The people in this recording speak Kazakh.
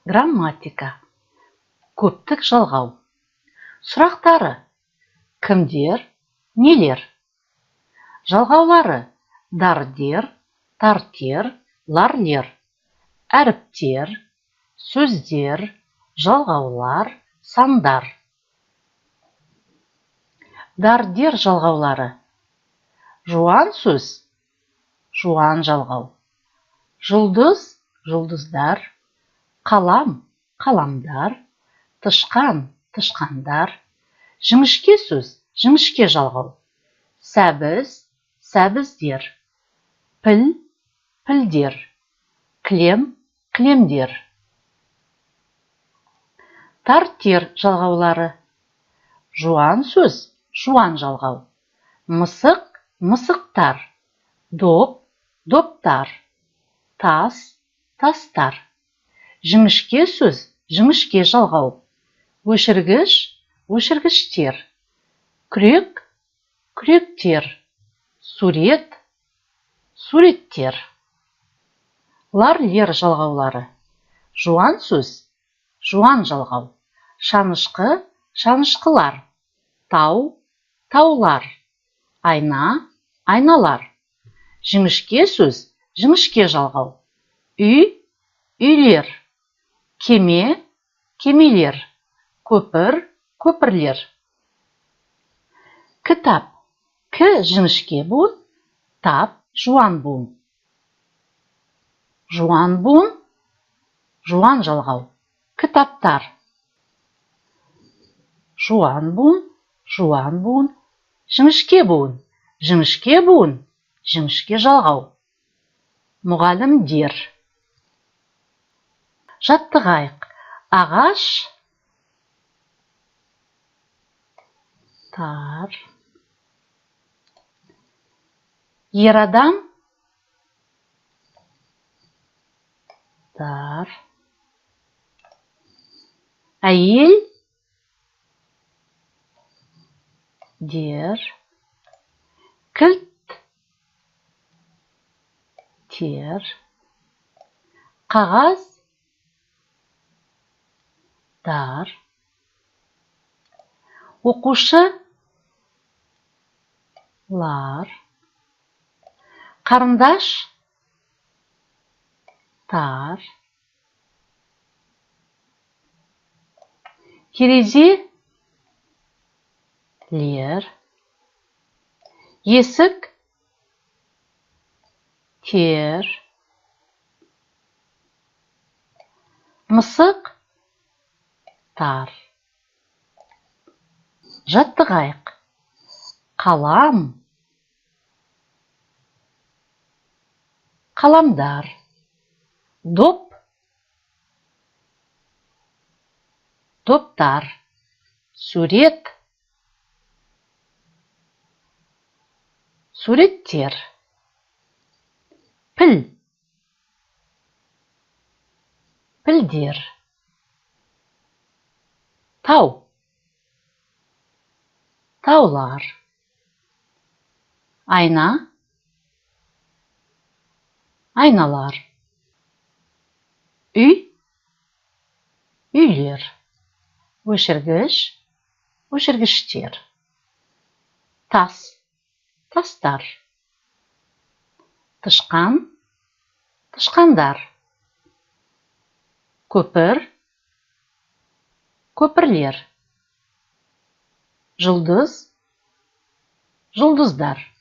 Грамматика. Көптік жалғау. Сұрақтары: кімдер, нелер? Жалғаулары: дар-дер, тар-тер, лар-лер. Әріптер, сөздер, жалғаулар, сандар. Дар-дер жалғаулары: жуан сөз, жуан жалғау; жұлдыз, жұлдыздар; қалам, қаламдар; тышқан, тышқандар. Жіңішке сөз, жіңішке жалғау: сәбіз, сәбіздер; піл, пілдер; кілем, кілемдер. Тар-тер жалғаулары: жуан сөз, жуан жалғау; мысық, мысықтар; доп, доптар; тас, тастар. Жіңішке сөз, жіңішке жалғау: өшіргіш, өшіргіштер; күрек, күректер; сурет, суреттер. Лар-лер жалғаулары: жуан сөз, жуан жалғау; шанышқы, шанышқылар; тау, таулар; айна, айналар. Жіңішке сөз, жіңішке жалғау: үй, үйлер; кеме, кемелер; көпір, көпірлер. Кітап: к жіңішке буын, тап жуан буын. Жуан буын, жуан жалғау: кітаптар. Жуан буын, жуан буын, жіңішке буын, жіңішке буын, жіңішке жалғау: мұғалімдер. Жаттығайық. Ағаш, тар, ер адам, дар, әйел, дер, кілт, тер, қағаз, дар, оқушы, лар, қарындаш, тар, терезе, лер, есік, тер, мысық, тар. Жаттығайық. Қалам, қаламдар; доп, топтар; сурет, суреттер; піл, пілдер; тау, таулар; айна, айналар; үй, үйлер; өшіргіш, өшіргіштер; тас, тастар; тышқан, тышқандар; көпір, көпірлер; жұлдыз, жұлдыздар.